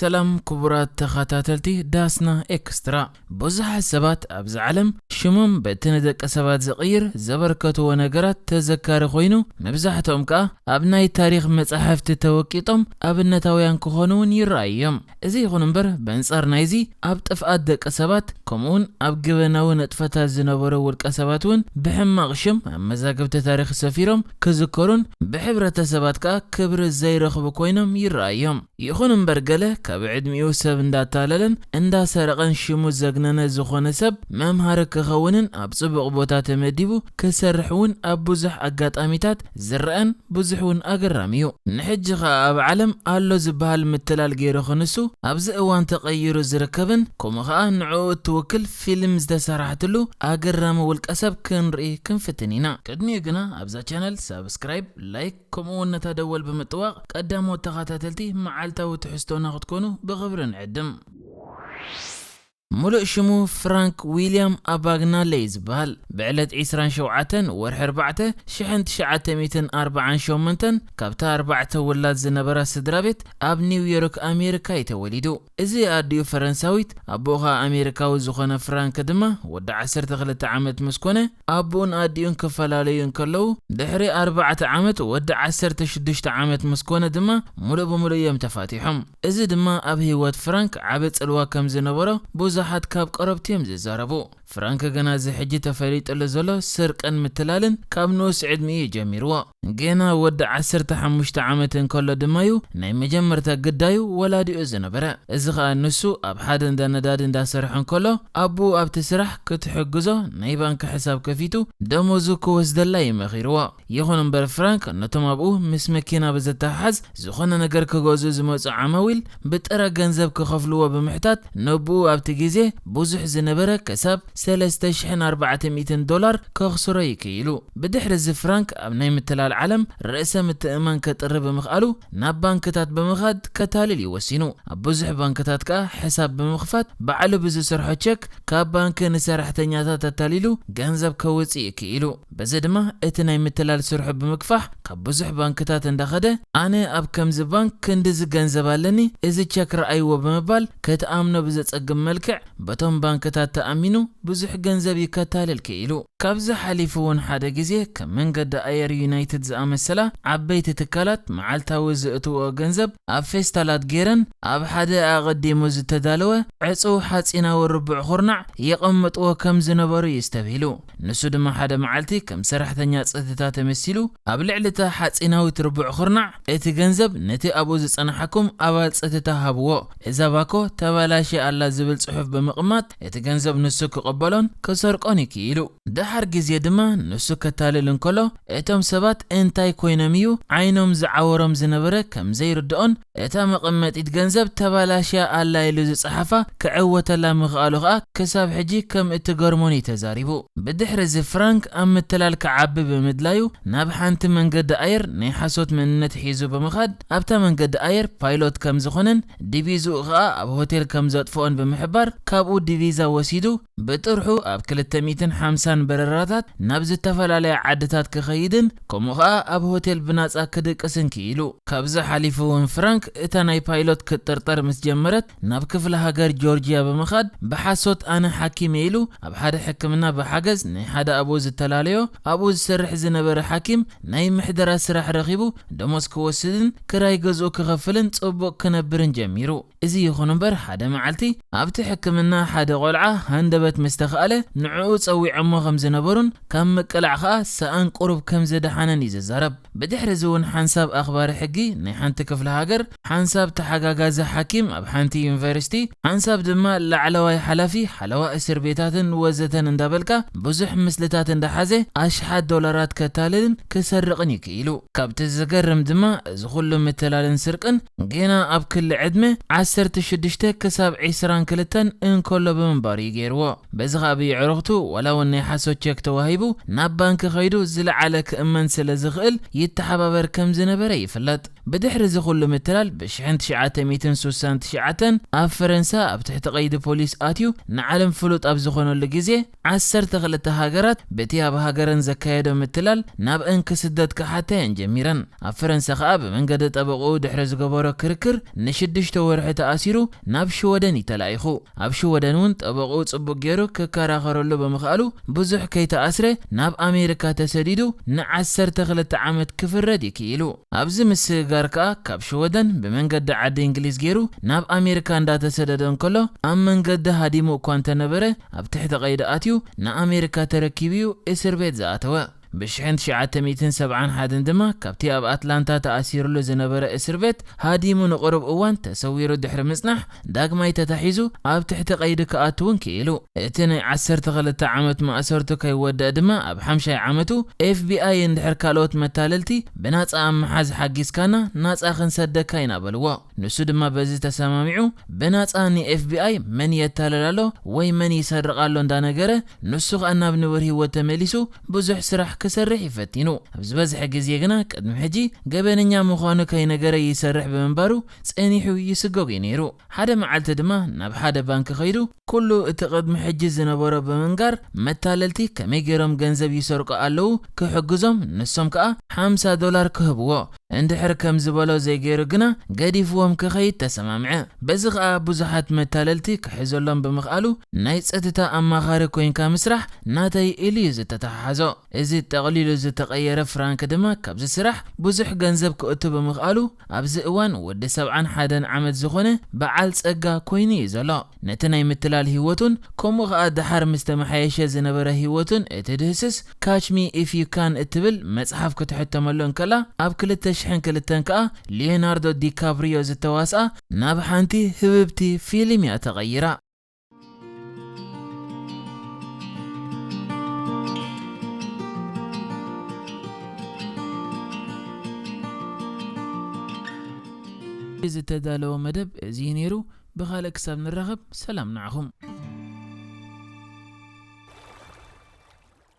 ሰላም ክቡራት ተኸታተልቲ ዳስና ኤክስትራ። ብዙሓት ሰባት ኣብዚ ዓለም ሽሞም በቲ ንደቂ ሰባት ዝቕይር ዘበርከትዎ ነገራት ተዘካሪ ኮይኑ፣ መብዛሕትኦም ከኣ ኣብ ናይ ታሪኽ መጻሕፍቲ ተወቂጦም ኣብነታውያን ክኾኑ እውን ይረኣዩ እዮም። እዚ ይኹን እምበር፣ በንጻር ናይዚ ኣብ ጥፍኣት ደቂ ሰባት፣ ከምኡውን ኣብ ገበናዊ ነጥፈታት ዝነበሩ ውልቀ ሰባት እውን ብሕማቕ ሽም ኣብ መዛግብቲ ታሪኽ ሰፊሮም ክዝከሩን ብሕብረተሰባት ከኣ ክብሪ ዘይረኽቡ ኮይኖም ይረኣዩ እዮም። ይኹን እምበር፣ ገለ ካብ ዕድሚኡ ሰብ እንዳታለለን እንዳሰረቐን ሽሙ ዘግነነ ዝኾነ ሰብ መምሃሪ ክኸውንን ኣብ ጽቡቕ ቦታ ተመዲቡ ክሰርሕ እውን ኣብ ብዙሕ ኣጋጣሚታት ዝረኣን ብዙሕ እውን ኣገራሚ እዩ። ንሕጂ ኸኣ ኣብ ዓለም ኣሎ ዝበሃል ምትላል ገይሩ ክንሱ ኣብዚ እዋን ተቐይሩ ዝርከብን ከምኡ ኸኣ ንዕኡ እትውክል ፊልም ዝተሰራሕትሉ ኣገራሚ ውልቀ ሰብ ክንርኢ ክንፍትን ኢና። ቅድሚኡ ግና ኣብዛ ቻነል ሳብስክራይብ፣ ላይክ ከምኡ እውን ነታ ደወል ብምጥዋቕ ቀዳሞት ተኸታተልቲ መዓልታዊ ትሕዝቶና ክትኮኑ ብኽብሪ ንዕድም። ሙሉእ ሽሙ ፍራንክ ዊልያም ኣባግናለ እዩ ዝበሃል። ብዕለት ዕስራን ሸውዓተን ወርሒ ኣርባዕተ ሽሕን ትሽዓተ ሚእትን ኣርባዓን ሸሞንተን ካብታ ኣርባዕተ ውላድ ዝነበራ ስድራ ቤት ኣብ ኒውዮርክ ኣሜሪካ እዩ ተወሊዱ። እዚ ኣዲኡ ፈረንሳዊት ኣቦኡ ኸኣ ኣሜሪካዊ ዝኾነ ፍራንክ ድማ ወዲ ዓሰርተ ክልተ ዓመት ምስ ኮነ ኣቦኡን ኣዲኡን ክፈላለዩ እንከለዉ ድሕሪ ኣርባዕተ ዓመት ወዲ ዓሰርተ ሽዱሽተ ዓመት ምስ ኮነ ድማ ሙሉእ ብሙሉእ እዮም ተፋቲሖም። እዚ ድማ ኣብ ህይወት ፍራንክ ዓቢ ጽልዋ ከም ዝነበሮ ብዙሓት ካብ ቀረብቱ እዮም ዝዛረቡ። ፍራንክ ግና እዚ ሕጂ ተፈሊጥሉ ዘሎ ስርቅን ምትላልን ካብ ንኡስ ዕድሚኡ እዩ ጀሚርዎ። ገና ወዲ ዓሰርተ ሓሙሽተ ዓመት እንከሎ ድማ እዩ ናይ መጀመርታ ግዳዩ ወላዲኡ ዝነበረ። እዚ ኸኣ ንሱ ኣብ ሓደ እንዳ ነዳዲ እንዳሰርሐ እንከሎ ኣቦኡ ኣብቲ ስራሕ ክትሕግዞ ናይ ባንክ ሕሳብ ከፊቱ ደሞዙ ክወስደላ እዩ መኺርዎ። ይኹን እምበር ፍራንክ ነቶም ኣብኡ ምስ መኪና ብዘተሓሓዝ ዝኾነ ነገር ክገዝኡ ዝመጹ ዓማዊል ብጥረ ገንዘብ ክኸፍልዎ ብምሕታት ነቦኡ ኣብቲ ግዜ ብዙሕ ዝነበረ ክሳብ ሰለስተ ሽሕን ኣርባዕተ ሚእትን ዶላር ከኽስሮ ይክኢሉ። ብድሕሪ እዚ ፍራንክ ኣብ ናይ ምትላል ዓለም ርእሰ ምትእምማን ከጥሪ ብምኽኣሉ ናብ ባንክታት ብምኻድ ከታልል እዩ ወሲኑ። ኣብ ብዙሕ ባንክታት ከኣ ሕሳብ ብምኽፋት ባዕሉ ብዝሰርሖ ቸክ ካብ ባንክ ንሰራሕተኛታት ኣታሊሉ ገንዘብ ከውጽእ እዩ ክኢሉ። በዚ ድማ እቲ ናይ ምትላል ስርሑ ብምግፋሕ ካብ ብዙሕ ባንክታት እንዳኸደ ኣነ ኣብ ከምዚ ባንክ ክንድዚ ገንዘብ ኣለኒ፣ እዚ ቸክ ረኣይዎ ብምባል ክትኣምኖ ብዘጸግም መልክዕ በቶም ባንክታት ተኣሚኑ ብዙሕ ገንዘብ እዩ ከታልል ክኢሉ። ካብዚ ሓሊፉ እውን ሓደ ግዜ ከም መንገዲ ኣየር ዩናይትድ ዝኣመሰላ ዓበይቲ ትካላት መዓልታዊ ዝእትውኦ ገንዘብ ኣብ ፌስታላት ገይረን ኣብ ሓደ ኣቐዲሙ ዝተዳለወ ዕጹው ሓጺናዊ ርቡዕ ኹርናዕ የቐምጥዎ ከም ዝነበሩ እዩ ዝተብሂሉ። ንሱ ድማ ሓደ መዓልቲ ከም ሰራሕተኛ ጸጥታ ተመሲሉ ኣብ ልዕሊ እታ ሓጺናዊት ርቡዕ ኹርናዕ እቲ ገንዘብ ነቲ ኣብኡ ዝጸናሓኩም ኣባል ጸጥታ ሃብዎ፣ እዛ ባኮ ተባላሽያ ኣላ ዝብል ጽሑፍ ብምቕማጥ እቲ ገንዘብ ንሱ ክቕበሎን ክሰርቆን እዩ ክኢሉ። ደሓር ግዜ ድማ ንሱ ከታልል እንከሎ እቶም ሰባት እንታይ ኮይኖም እዩ ዓይኖም ዝዓወሮም ዝነበረ ከም ዘይርድኦን እታ መቐመጢት ገንዘብ ተባላሽያ ኣላ ኢሉ ዝጸሓፋ ክዕወተላ ምኽኣሉ ኸኣ ክሳብ ሕጂ ከም እትገርሞን እዩ ተዛሪቡ። ብድሕሪ እዚ ፍራንክ ኣብ ምትላል ክዓቢ ብምድላዩ ናብ ሓንቲ መንገዲ ኣየር ናይ ሓሶት መንነት ሒዙ ብምኻድ ኣብታ መንገዲ ኣየር ፓይሎት ከም ዝኾነን ዲቪዝኡ ኸኣ ኣብ ሆቴል ከም ዘጥፍኦን ብምሕባር ካብኡ ዲቪዛ ወሲዱ ብጥርሑ ኣብ ክልተ ሚእትን ሓምሳን በረራታት ናብ ዝተፈላለያ ዓድታት ክኸይድን ከምኡ ኸኣ ኣብ ሆቴል ብናጻ ክድቅስን ክኢሉ። ካብዚ ሓሊፉ እውን ፍራንክ እታ ናይ ፓይሎት ክትጥርጠር ምስ ጀመረት ናብ ክፍለ ሃገር ጆርጅያ ብምኻድ ብሓሶት ኣነ ሓኪም እየ ኢሉ ኣብ ሓደ ሕክምና ብሓገዝ ናይ ሓደ ኣብኡ ዝተላለዮ ኣብኡ ዝሰርሕ ዝነበረ ሓኪም ናይ ምሕደራ ስራሕ ረኺቡ ደሞዝ ክወስድን ክራይ ገዝኡ ክኸፍልን ጽቡቕ ክነብርን ጀሚሩ። እዚ ይኹን እምበር ሓደ መዓልቲ ኣብቲ ሕክምና ሓደ ቆልዓ ሃንደበት ምስ ተኻእለ ንዕኡ ጸዊዖሞ ከም ዝነበሩን ካብ ምቅላዕ ኸኣ ሰኣን ቁሩብ ከም ዝደሓነን እዩ ዝዛረብ። ብድሕሪ እዚ እውን ሓንሳብ ኣኽባሪ ሕጊ ናይ ሓንቲ ክፍለ ሃገር፣ ሓንሳብ ተሓጋጋዚ ሓኪም ኣብ ሓንቲ ዩኒቨርሲቲ፣ ሓንሳብ ድማ ላዕለዋይ ሓላፊ ሓለዋ እስር ቤታትን ወዘተን እንዳበልካ ብዙሕ ምስልታት እንዳሓዘ ኣሽሓት ዶላራት ከታልልን ክሰርቕን እዩ ክኢሉ። ካብቲ ዝገርም ድማ እዚ ኩሉ ምትላልን ስርቅን ገና ኣብ ክሊ ዕድመ ዓሰርተ ሽዱሽተ ክሳብ ዕስራን ክልተን እንከሎ ብምንባሩ እዩ ገይርዎ። በዚ ኸኣ ብየዕሩኽቱ ዋላ እውን ናይ ሓሶት ቸክ ተዋሂቡ ናብ ባንክ ኸይዱ ዝለዓለ ክእመን ስለ ዝኽእል ይተሓባበር ከም ዝነበረ ይፍለጥ። ብድሕሪ እዚ ኩሉ ምትላል፣ ብ ትሽዓተ ሚእትን ስሳን ትሽዓተን ኣብ ፈረንሳ ኣብ ትሕቲ ቀይዲ ፖሊስ ኣትዩ ንዓለም ፍሉጥ ኣብ ዝኾነሉ ግዜ፣ ዓሰርተ ክልተ ሃገራት በቲ ኣብ ሃገረን ዘካየዶ ምትላል ናብአን ክስደድ ክሓታ እየን ጀሚረን። ኣብ ፈረንሳ ከኣ ብመንገዲ ጠበቕኡ ድሕሪ ዝገበሮ ክርክር ንሽዱሽተ ወርሒ ተኣሲሩ ናብ ሽወደን እዩ ተላኢኹ። ኣብ ሽወደን እውን ጠበቕኡ ጽቡቕ ገይሩ ክከራኸረሉ ብምኽኣሉ ብዙሕ ከይተኣስረ ናብ ኣሜሪካ ተሰዲዱ ንዓሰርተ ክልተ ዓመት ክፍረድ እዩ ክኢሉ። ኣብዚ ምስግጋር ከኣ ካብ ሽወደን ብመንገዲ ዓዲ እንግሊዝ ገይሩ ናብ ኣሜሪካ እንዳተሰደደ እንከሎ ኣብ መንገዲ ሃዲሙ እኳ እንተነበረ ኣብ ትሕቲ ቀይዲ ኣትዩ ንኣሜሪካ ተረኪቡ እዩ እስር ቤት ዝኣተወ። ብ ትሽዓተ ሚእትን ሰብዓን ሓደን ድማ ካብቲ ኣብ ኣትላንታ ተኣሲሩሉ ዝነበረ እስር ቤት ሃዲሙ ንቕሩብ እዋን ተሰዊሩ ድሕሪ ምጽናሕ ዳግማይ ተታሒዙ ኣብ ትሕቲ ቀይዲ ክኣቱ እውን ክኢሉ። እቲ ናይ ዓሰርተ ክልተ ዓመት ማእሰርቱ ከይወደእ ድማ ኣብ ሓምሻይ ዓመቱ ኤፍ ቢ ኣይ እንድሕር ካልኦት መታለልቲ ብናጻ ኣብ ምሓዝ ሓጊዝካና ናጻ ክንሰደካ ኢና በልዎ። ንሱ ድማ በዚ ተሰማሚዑ ብናጻ ን ኤፍ ቢ ኣይ መን የታልል ኣሎ ወይ መን ይሰርቕ ኣሎ እንዳነገረ ንሱ ኸኣ ናብ ንቡር ህይወት ተመሊሱ ብዙሕ ስራሕ ክሰርሕ እዩ ፈቲኑ። ኣብ ዝበዝሐ ግዜ ግና ቅድሚ ሕጂ ገበነኛ ምዃኑ ከይነገረ ይሰርሕ ብምንባሩ ጸኒሑ ይስጎግ እዩ ነይሩ። ሓደ መዓልቲ ድማ ናብ ሓደ ባንክ ከይዱ ኩሉ እቲ ቅድሚ ሕጂ ዝነበሮ ብምንጋር መታለልቲ ከመይ ገይሮም ገንዘብ ይሰርቁ ኣለዉ ክሕግዞም ንሶም ከኣ ሓምሳ ዶላር ክህብዎ እንድሕር ከም ዝበሎ ዘይገይሩ ግና ገዲፍዎም ክኸይድ ተሰማምዐ። በዚ ኸኣ ብዙሓት መታለልቲ ክሕዘሎም ብምኽኣሉ ናይ ጸጥታ ኣማኻሪ ኮይንካ ምስራሕ ናተይ ኢሉ እዩ ዝተተሓሓዞ። እዚ ጠቕሊሉ ዝተቐየረ ፍራንክ ድማ ካብዚ ስራሕ ብዙሕ ገንዘብ ክእቱ ብምኽኣሉ ኣብዚ እዋን ወዲ ሰብዓን ሓደን ዓመት ዝኾነ በዓል ጸጋ ኮይኑ እዩ ዘሎ። ነቲ ናይ ምትላል ህይወቱን ከምኡ ኸኣ ደሓር ምስ ተመሓየሸ ዝነበረ ህይወቱን እቲ ድህስስ ካች ሚ ኢፍ ዩ ካን እትብል መጽሓፍ ክትሕተመሉ እንከላ ኣብ ክልተ ሽሕን ክልተን ከኣ ሊዮናርዶ ዲካፕሪዮ ዝተዋስኣ ናብ ሓንቲ ህብብቲ ፊልም እያ ተቐይራ። ዝተዳለወ መደብ እዚ እዩ ነይሩ። ብኻልእ ክሳብ ንራኸብ ሰላም ንዓኹም።